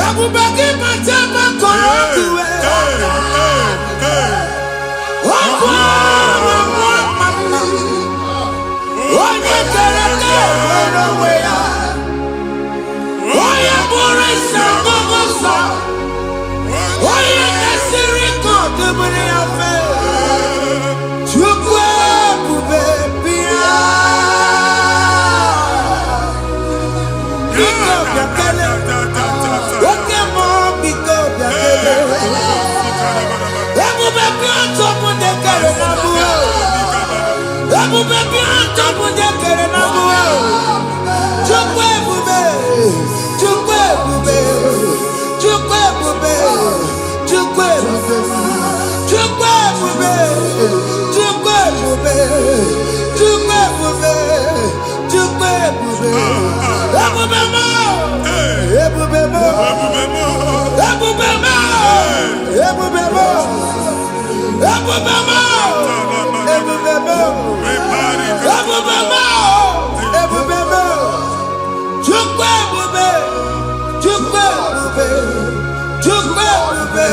Ebube gị bata makọrọ otuwe. Ọkụ na-agba mma. Onye kere eke nwere onwe ya. Onye bụrụ isi ọgụgụ nsọ. Onye mesịrị ka ọ dịbụrụ ya mfe. Chukwu ebube, bịa. Biko bịa kele. Oke mmụọ, biko bịa kele. Ebube bịa, tọpụ ndị kere na mbụ. Ebube bịa, tọpụ ndị kere na mbụ. Chukwu ebube, Chukwu ebube, Chukwu ebube, Chukwu ebube, Chukwu ebube, Chukwu ebube, Chukwu ebube, Chukwu ebube, ebube m, ebube m, ebube m, ebube m, ebube m, ebube m, ebube m, ebube m. Chukwu ebube, Chukwu ebube, Chukwu ebube.